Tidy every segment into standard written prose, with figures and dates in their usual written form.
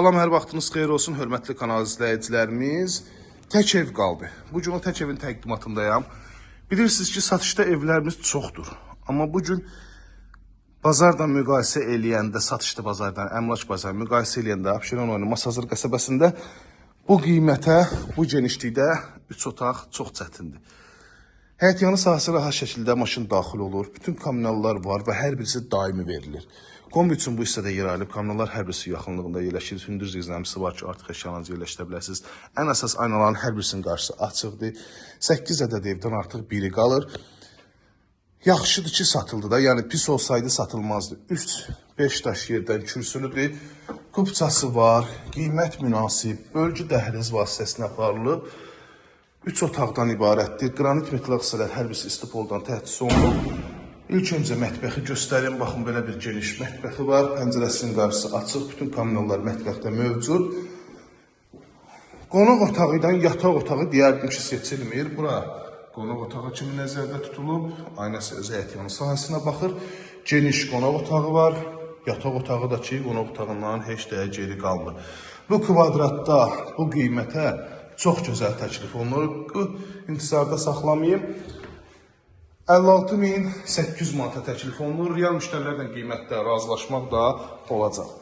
Salam, hər vaxtınız xeyir olsun, hörmətli kanal izləyicilərimiz. Tək ev qaldı. Bu gün o tək evin təqdimatındayam. Bilirsiniz ki, satışda evlərimiz çoxdur. Amma bu gün bazardan müqayisə eləyəndə, satışda bazardan, əmlak bazarı müqayisə eləyəndə Abşeron rayonu Masazır qəsəbəsində bu qiymətə, bu genişlikdə 3 otaq çox çətindir. Həyətyanı sahəsi rahat şəkildə maşın daxil olur. Bütün kommunallar var və hər birisi daimi verilir. Kombi üçün bu hissədə yer ayrılıb. Kommunallar hər birisi yaxınlığında yerləşir. Hündür zirzəmisi var ki, artıq əşyalarınızı yerləşdirə bilərsiniz. Ən əsas aynaların hər birisinin qarşısı açıqdır. 8 ədəd evdən artıq biri qalır. Yaxşıdır ki, satıldı da. Yəni pis olsaydı satılmazdı. 3-5 daş yerdən kürsülüdür. Kupçası var, qiymət münasib, bölgü dəhliz vasitəsilə aparılıb. 3 otaqdan ibarətdir. Qranit metal hissələr hər birisi istipoldan təchiz olunub. İlk öncə mətbəxi göstərim. Baxın, belə bir geniş mətbəxi var. Pəncərəsinin qarşısı açıq. Bütün kommunallar mətbəxdə mövcud. Qonaq otağı ilə yataq otağı deyərdim ki, seçilmir. Bura qonaq otağı kimi nəzərdə tutulub. Aynası öz həyətyanı sahəsinə baxır. Geniş qonaq otağı var. Yataq otağı da ki, qonaq otağından heç dəyə geri qalmır. Bu kvadratda, bu qiymətə çox gözəl təklif olunur. İntizarda saxlamayım. 56.800 manata təklif olunur. Real müştərilərlə qiymətdə razılaşmaq da olacaq.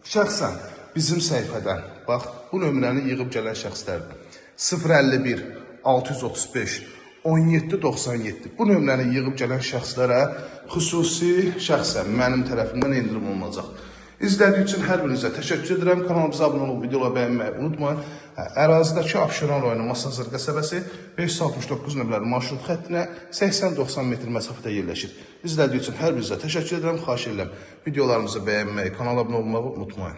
Şəxsən bizim səhifədən, bax, bu nömrəni yığıb gələn şəxslərdir. 051 635 17 97. Bu nömrəni yığıb gələn şəxslərə xüsusi şəxsən mənim tərəfimdən endirim olunacaq. İzlədiyi üçün hər birinizə təşəkkür edirəm. Kanalımıza abunə olub videoları bəyənməyi unutmayın. Ərazidəki Abşeron rayonu Masazır qəsəbəsi 569 nömrəli marşrut xəttinə 80-90 metr məsafədə yerləşir. İzlədiyi üçün hər birinizə təşəkkür edirəm. Xahiş edirəm videolarımızı bəyənməyi, kanala abunə olmağı unutmayın.